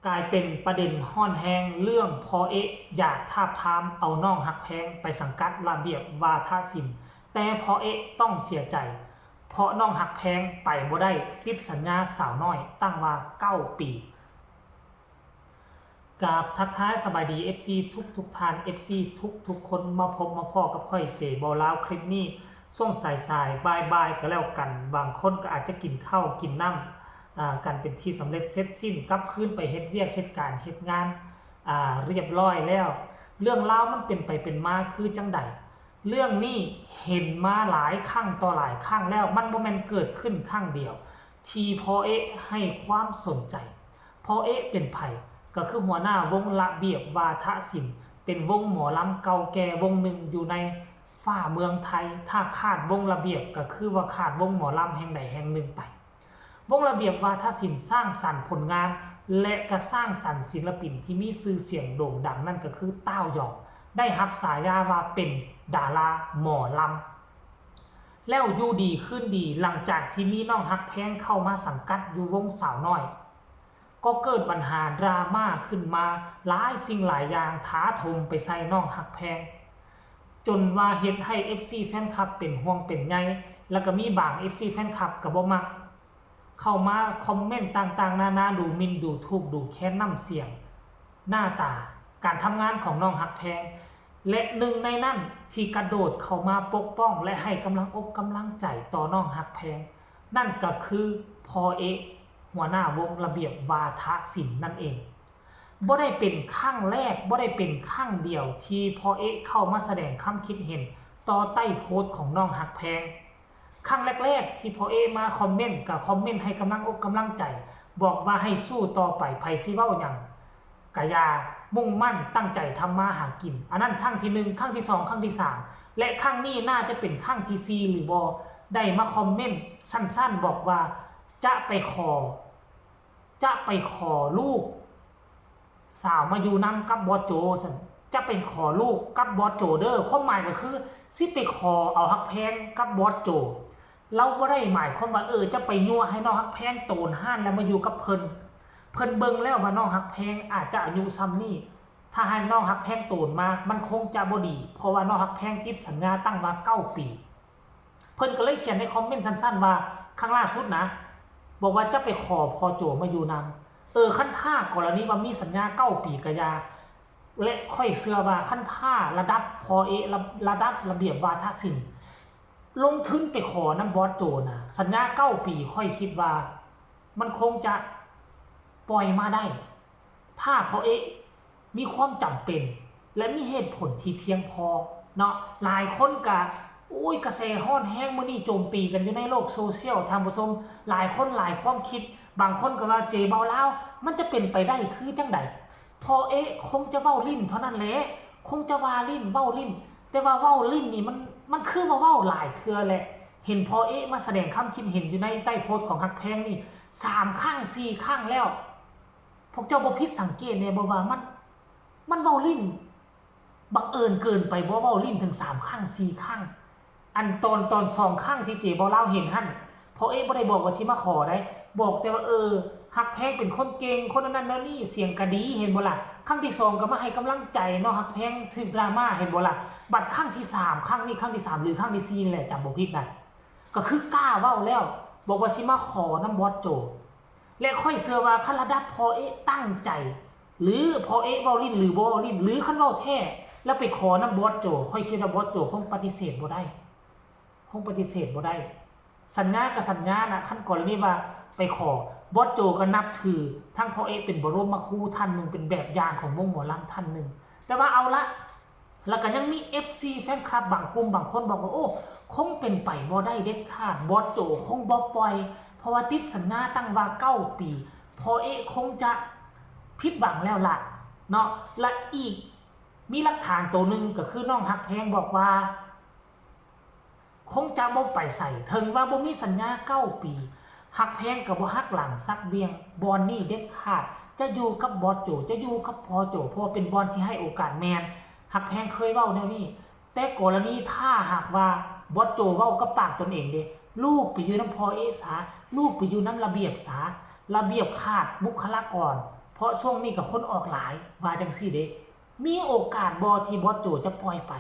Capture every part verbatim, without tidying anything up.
กลายเป็นประเด็นฮ้อนแฮงเรื่องพ่อเอ๊ะอยากทาบทามเอาน้องฮักแพงไปสังกัดระเบียบวาทศิลป์ แต่พ่อเอ๊ะต้องเสียใจ เพราะน้องฮักแพงไปบ่ได้ ติดสัญญาสาวน้อยตั้งว่าเก้าปี กราบทักทายสบายดี เอฟซี ทุกทุกท่าน เอฟซี ทุกทุกคน มาพบมาพ้อกับข้อยเจบอลาวคลิปนี้ช่วงสายๆ บ่ายๆ ก็แล้วกัน บางคนก็อาจจะกินข้าวกินน้ำอ่ากันเป็นที่สำเร็จเสร็จสิ้น กลับคืนไปเฮ็ดเวียกเฮ็ดการเฮ็ดงานอ่าเรียบร้อยแล้ว เรื่องราวมันเป็นไปเป็นมาคือจั่งใด เรื่องนี้เห็นมาหลายครั้งต่อหลายครั้งแล้ว มันบ่แม่นเกิดขึ้นครั้งเดียว ที่พ่อเอ๊ะให้ความสนใจ พ่อเอ๊ะเป็นไผ ก็คือหัวหน้าวงระเบียบวาทศิลป์ เป็นวงหมอลำเก่าแก่วงหนึ่งอยู่ในฟ้าเมืองไทย ถ้าขาดวงระเบียบก็คือว่าขาดวงหมอลำแห่งใดแห่งหนึ่งไป วงระเบียบวาทศิลป์สร้างสรรค์ผลงาน และก็สร้างสรรค์ศิลปินที่มีชื่อเสียงโด่งดังนั่นก็คือต้าวยอง ได้รับฉายาว่าเป็นดาราหมอลำ แล้วอยู่ดีคืนดีหลังจากที่มีน้องฮักแพงเข้ามาสังกัดอยู่วงสาวน้อย ก็เกิดปัญหาดราม่าขึ้นมาหลายสิ่งหลายอย่างถาโถมไปใส่น้องฮักแพง จนว่าเฮ็ดให้ เอฟซี แฟนคลับเป็นห่วงเป็นใย แล้วก็มีบาง เอฟซี แฟนคลับก็บ่มัก เข้ามาคอมเมนต์ต่างๆ นานา ดูหมิ่นดูถูกดูแคลนน้ำเสียง หน้าตา การทำงานของน้องฮักแพง และหนึ่งในนั้นที่กระโดดเข้ามาปกป้องและให้กำลังอกกำลังใจต่อน้องฮักแพง นั่นก็คือพ่อเอ๊ะหัวหน้าวงระเบียบวาทศิลป์นั่นเอง บ่ได้เป็นครั้งแรก บ่ได้เป็นครั้งเดียวที่พ่อเอ๊ะเข้ามาแสดงความคิดเห็นต่อใต้โพสต์ของน้องฮักแพง ครั้งแรกๆที่พ่อเอ๊ะมาคอมเมนต์ก็คอมเมนต์ให้กำลังอกกำลังใจ บอกว่าให้สู้ต่อไป ไผสิเว้าหยังกะอย่า มุ่งมั่นตั้งใจทำมาหากิน อันนั้นครั้งที่หนึ่ง ครั้งที่สอง ครั้งที่สาม และครั้งนี้น่าจะเป็นครั้งที่สี่หรือบ่ ได้มาคอมเมนต์สั้นๆบอกว่าจะไปขอ จะไปขอลูกสาวมาอยู่นำกับบอสโจซั่น จะไปขอลูกกับบอสโจเด้อ ความหมายก็คือสิไปขอเอาฮักแพงกับบอสโจ ลาวบ่ได้หมายความว่า เออ จะไปยั่วให้น้องฮักแพงโตนฮ้านแล้วมาอยู่กับเพิ่น เพิ่นเบิ่งแล้วว่าน้องฮักแพงอาจจะอายุส่ำนี้ ถ้าให้น้องฮักแพงโตนมา มันคงจะบ่ดี เพราะว่าน้องฮักแพงติดสัญญาตั้งว่าเก้าปี เพิ่นก็เลยเขียนในคอมเมนต์สั้นๆว่า ครั้งล่าสุดนะ บอกว่าจะไปขอพ่อโจมาอยู่นำ เออ คันถ้ากรณีว่ามีสัญญาเก้าปีกะอย่า และข้อยเชื่อว่าคันถ้าระดับพ่อเอ๊ะ ระ ระดับระเบียบวาทศิลป์ ลงทุนไปขอนำบอสโจนะ สัญญาเก้าปี ข้อยคิดว่ามันคงจะปล่อยมาได้ ถ้าพ่อเอ๊ะมีความจำเป็น และมีเหตุผลที่เพียงพอเนาะ หลายคนก็ โอ้ย กระแสฮ้อนแฮงมื้อนี้โจมตีกันอยู่ในโลกโซเชียล ท่านผู้ชม หลายคนหลายความคิด บางคนก็ว่าเจเบาลาว มันจะเป็นไปได้คือจั่งใด พ่อเอ๊ะคงจะเว้าลิ้นเท่านั้นแหละ คงจะว่าลิ้นเว้าลิ้น แต่ว่าเว้าลิ้นนี่มัน มันคือว่าเว้าหลายเทื่อแหละ เห็นพ่อเอ๊ะมาแสดงความคิดเห็นอยู่ในใต้โพสต์ของฮักแพงนี่ สามครั้ง สี่ครั้งแล้ว พวกเจ้าบ่ผิดสังเกตแหน่บ่ว่ามัน มันเว้าลิ้น บังเอิญเกินไปบ่ เว้าลิ้นถึงสามครั้ง สี่ครั้ง อันตอน ตอนสองครั้งที่เจเบาลาวเห็นหั่น พ่อเอ๊ะบ่ได้บอกว่าสิมาขอได้ บอกแต่ว่า เออ ฮักแพงเป็นคนเก่ง คนอันนั้นแนวนี้ เสียงก็ดี เห็นบ่ล่ะ ครั้งที่สองก็มาให้กำลังใจเนาะ ฮักแพงถืกดราม่า เห็นบ่ล่ะ บัดครั้งที่สาม ครั้งนี้ครั้งที่สาม หรือครั้งที่สี่นี่แหละ จำบ่ผิดนะ ก็คือกล้าเว้าแล้ว บอกว่าสิมาขอนำบอสโจ และข้อยเชื่อว่าคันระดับพ่อเอ๊ะตั้งใจ หรือพ่อเอ๊ะเว้าลิ้นหรือบ่เว้าลิ้น หรือคันเว้าแท้ แล้วไปขอนำบอสโจ ข้อยคิดว่าบอสโจคงปฏิเสธบ่ได้ คงปฏิเสธบ่ได้ สัญญาก็สัญญานะ คันกรณีว่าไปขอ บอสโจก็นับถือทั้งพ่อเอ๊ะเป็นบรมครูท่านหนึ่ง เป็นแบบอย่างของวงหมอลำท่านหนึ่ง แต่ว่าเอาละ แล้วก็ยังมี เอฟซี แฟนคลับบางกลุ่มบางคนบอกว่า โอ้ คงเป็นไปบ่ได้เด็ดขาด บอสโจคงบ่ปล่อย เพราะว่าติดสัญญาตั้งว่าเก้าปี พ่อเอ๊ะคงจะผิดหวังแล้วล่ะเนาะ และอีกมีหลักฐานตัวหนึ่งก็คือน้องฮักแพงบอกว่า คงจะบ่ไปไส ถึงว่าบ่มีสัญญาเก้าปี ฮักแพงก็บ่หักหลังสักเบี้ยง บ่อนนี้เด็ดขาด จะอยู่กับบอสโจ จะอยู่กับพ่อโจ เพราะว่าเป็นบ่อนที่ให้โอกาส แม่น ฮักแพงเคยเว้าแนวนี้ แต่กรณีถ้าหากว่าบอสโจเว้ากับปากตนเองเด้ ลูกไปอยู่นำพ่อเอ๊ะซา ลูกไปอยู่นำระเบียบซา ระเบียบขาดบุคลากร เพราะช่วงนี้ก็คนออกหลาย ว่าจั่งซี้เด้ มีโอกาสบ่ที่บอสโจจะปล่อยไป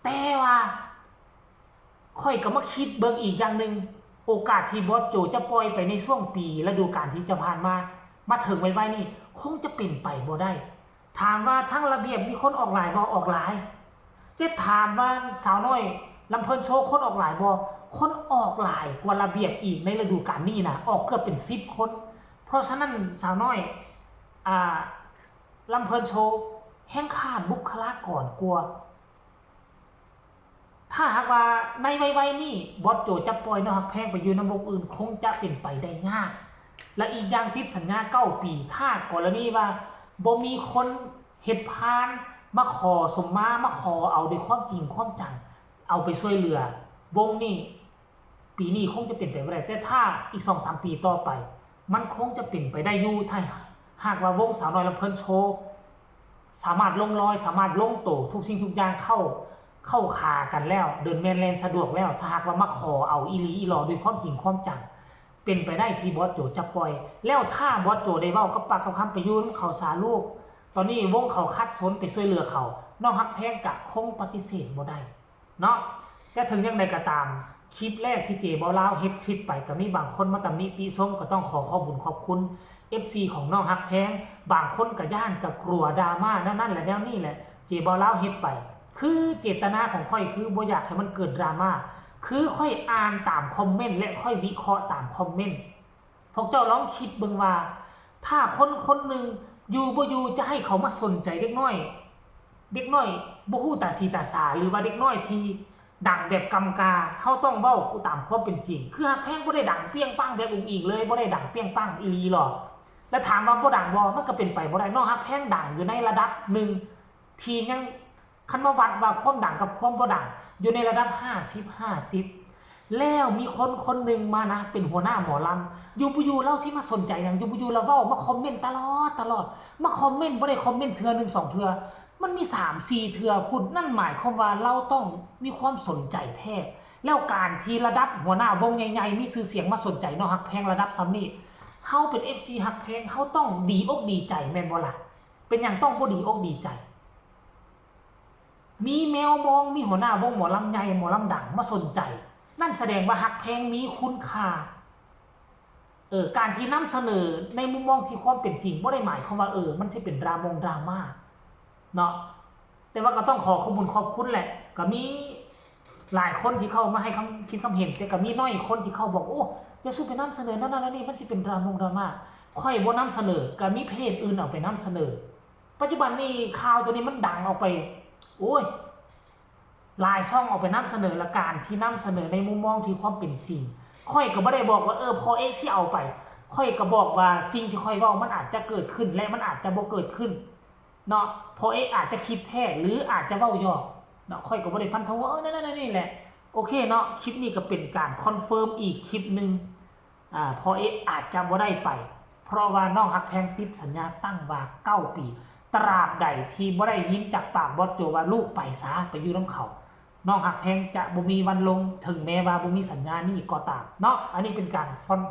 แต่ว่า ข้อยก็มาคิดเบิ่งอีกอย่างหนึ่ง โอกาสที่บอสโจจะปล่อยไปในช่วงปีฤดูกาลที่จะผ่านมา มาถึงไวๆนี่ คงจะเป็นไปบ่ได้ ถามว่าทั้งระเบียบมีคนออกหลายบ่ ออกหลาย แต่ถามว่าสาวน้อยลำเพลินโชว์คนออกหลายบ่ คนออกหลายกว่าระเบียบอีกในฤดูกาลนี้นะ ออกเกือบเป็นสิบคน เพราะฉะนั้นสาวน้อย อ่า ลำเพลินโชว์แฮ่งขาดบุคลากรกว่า ถ้าหากว่าในไวๆนี่บอสโจจะปล่อยน้องฮักแพงไปอยู่นำวงอื่น คงจะเป็นไปได้ยาก และอีกอย่างติดสัญญาเก้าปี ถ้ากรณีว่าบ่มีคนเฮ็ดผ่านมาขอสมมา มาขอเอาด้วยความจริงความจัง เอาไปช่วยเหลือวงนี้ ปีนี้คงจะเป็นไปบ่ได้ แต่ถ้าอีกสองสามปีต่อไป มันคงจะเป็นไปได้อยู่ ถ้าหากว่าวงสาวน้อยลำเพลินโชว์ สามารถลงรอย สามารถลงโต ทุกสิ่งทุกอย่างเข้า เข้าขากันแล้ว เดินแม่นแล่นสะดวกแล้ว ถ้าหากว่ามาขอเอาอีหลีอีหลอด้วยความจริงความจัง เป็นไปได้ที่บอสโจจะปล่อย แล้วถ้าบอสโจได้เว้ากับปากกับคำไปอยู่นำเขาซาลูก ตอนนี้วงเขาขัดสนไปช่วยเหลือเขา น้องฮักแพงก็คงปฏิเสธบ่ได้ เนาะ แต่ถึงอย่างใดก็ตาม คลิปแรกที่เจบ่าวลาวเฮ็ดคลิปไป ก็มีบางคนมาตำหนิติชม ก็ต้องขอขอบบุญขอบคุณ เอฟซี ของน้องฮักแพง บางคนก็ย้านก็กลัวดราม่าแนวนั้นแหละแนวนี้แหละ เจบ่าวลาวเฮ็ดไป คือเจตนาของข้อยคือบ่อยากให้มันเกิดดราม่า คือข้อยอ่านตามคอมเมนต์และข้อยวิเคราะห์ตามคอมเมนต์ พวกเจ้าลองคิดเบิ่งว่า ถ้าคนคนหนึ่งอยู่บ่อยู่จะให้เขามาสนใจเด็กน้อย เด็กน้อยบ่ฮู้ตาสีตาสา หรือว่าเด็กน้อยที่ดังแบบกำกา เฮาต้องเว้าตามความเป็นจริง คือฮักแพงบ่ได้ดังเปรี้ยงปังแบบอุ๋งอิ๋งเลย บ่ได้ดังเปรี้ยงปังอีหลีหรอก แล้วถามว่าบ่ดังบ่ มันก็เป็นไปบ่ได้ น้องฮักแพงดังอยู่ในระดับหนึ่ง ที่ยัง คันมาวัดว่าความดังกับความบ่ดัง อยู่ในระดับห้าสิบ ห้าสิบ แล้วมีคนคนหนึ่งมานะ เป็นหัวหน้าหมอลำ อยู่บ่อยู่ลาวสิมาสนใจหยัง อยู่บ่อยู่ลาวเว้ามาคอมเมนต์ตลอดตลอด มาคอมเมนต์บ่ได้คอมเมนต์เทื่อหนึ่งสองเทื่อ มันมีสามสี่เทื่อพุ้น นั่นหมายความว่าลาวต้องมีความสนใจแท้ แล้วการที่ระดับหัวหน้าวงใหญ่ๆ มีชื่อเสียงมาสนใจน้องฮักแพงระดับส่ำนี้ เฮาเป็น เอฟซี ฮักแพง เฮาต้องดีอกดีใจแม่นบ่ล่ะ เป็นหยังต้องบ่ดีอกดีใจ มีแมวมอง มีหัวหน้าวงหมอลำใหญ่หมอลำดังมาสนใจ นั่นแสดงว่าฮักแพงมีคุณค่า เออ การที่นำเสนอในมุมมองที่ความเป็นจริงบ่ได้หมายความว่า เออ มันสิเป็นดรามงดราม่าเนาะ แต่ว่าก็ต้องขอขอบบุญขอบคุณแหละ ก็มีหลายคนที่เข้ามาให้คำคิดคำเห็น แต่ก็มีน้อยคนที่เข้าบอก โอ้ อย่าสู้ไปนำเสนอนั่นนั่นนี่ มันสิเป็นดรามงดราม่า ข้อยบ่นำเสนอ ก็มีเพจอื่นเอาไปนำเสนอ ปัจจุบันนี้ข่าวตัวนี้มันดังออกไป โอ้ย หลายช่องเอาไปนำเสนอ และการที่นำเสนอในมุมมองที่ความเป็นจริง ข้อยก็บ่ได้บอกว่า เออ พ่อเอกสิเอาไป ข้อยก็บอกว่าสิ่งที่ข้อยเว้ามันอาจจะเกิดขึ้น และมันอาจจะบ่เกิดขึ้นเนาะ พ่อเอกอาจจะคิดแท้ หรืออาจจะเว้าหยอกเนาะ ข้อยก็บ่ได้ฟันธงว่า เออ นั่นนั่นนี่แหละ โอเคเนาะ คลิปนี้ก็เป็นการคอนเฟิร์มอีกคลิปหนึ่ง อ่า พ่อเอกอาจจะบ่ได้ไป เพราะว่าน้องฮักแพงติดสัญญาตั้งว่าเก้าปี ตราบใดที่บ่ได้ยินจากปากบอสโจว่าลูกไปซะ ไปอยู่นำเขา น้องฮักแพงจะบ่มีวันลง ถึงแม้ว่าบ่มีสัญญานี้ก็ตามเนาะ อันนี้เป็นการคอน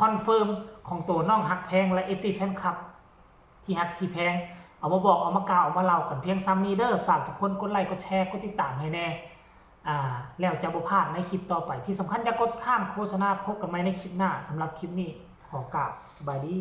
คอนเฟิร์มของตัวน้องฮักแพงและ เอฟซี แฟนคลับ ที่ฮักที่แพง เอามาบอก เอามากล่าว เอามาเล่ากันเพียงส่ำนี้เด้อ ฝากทุกคนกดไลค์ กดแชร์ กดติดตามให้แน่ อ่า แล้วจะบ่พลาดในคลิปต่อไป ที่สำคัญอย่ากดข้ามโฆษณา พบกันใหม่ในคลิปหน้า สำหรับคลิปนี้ขอกล่าวสบายดี